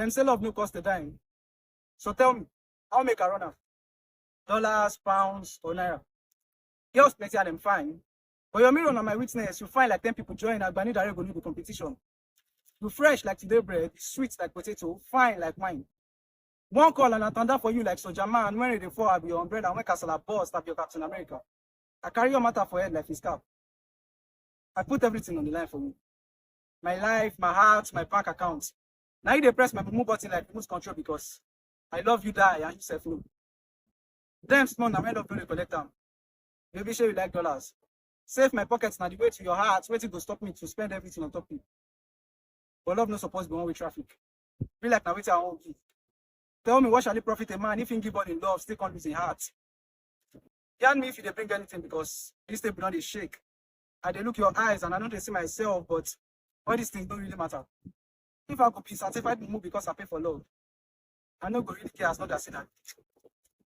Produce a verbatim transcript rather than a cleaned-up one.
Dem say love no cost a dime. So tell me, how make I run am? Dollars, pounds, or naira? Girls plenty and dem fine. But your mirror na my witness. You fine like ten people join Agbani Dare go need the competition. You fresh like today bread, you sweet like potato, fine like wine. One call and I thunder for you like soldier man. When rain dey fall, I be your umbrella. When kasala burst, I be your Captain America. I carry your matter for head like his cap. I put everything on the line for you. My life, my heart, my bank account. Now you dey press my mumu button like remote control because I love you die and you sef know. Dem small na when love no dey collect am. Baby, shey you like dollars? Save my pockets na the way to your heart. Wetin go stop me to spend everything on top you? But love no suppose be one way traffic. Be like na wetin I wan give. Tell me, what shall it profit a man if he give all in love, still come lose him heart? Yarn me if you dey bring anything because this table don dey shake. I dey look your eyes and I no dey see myself, but all these things don't really matter. If I go be certified mumu because I pay for love, I no go really care as long as say na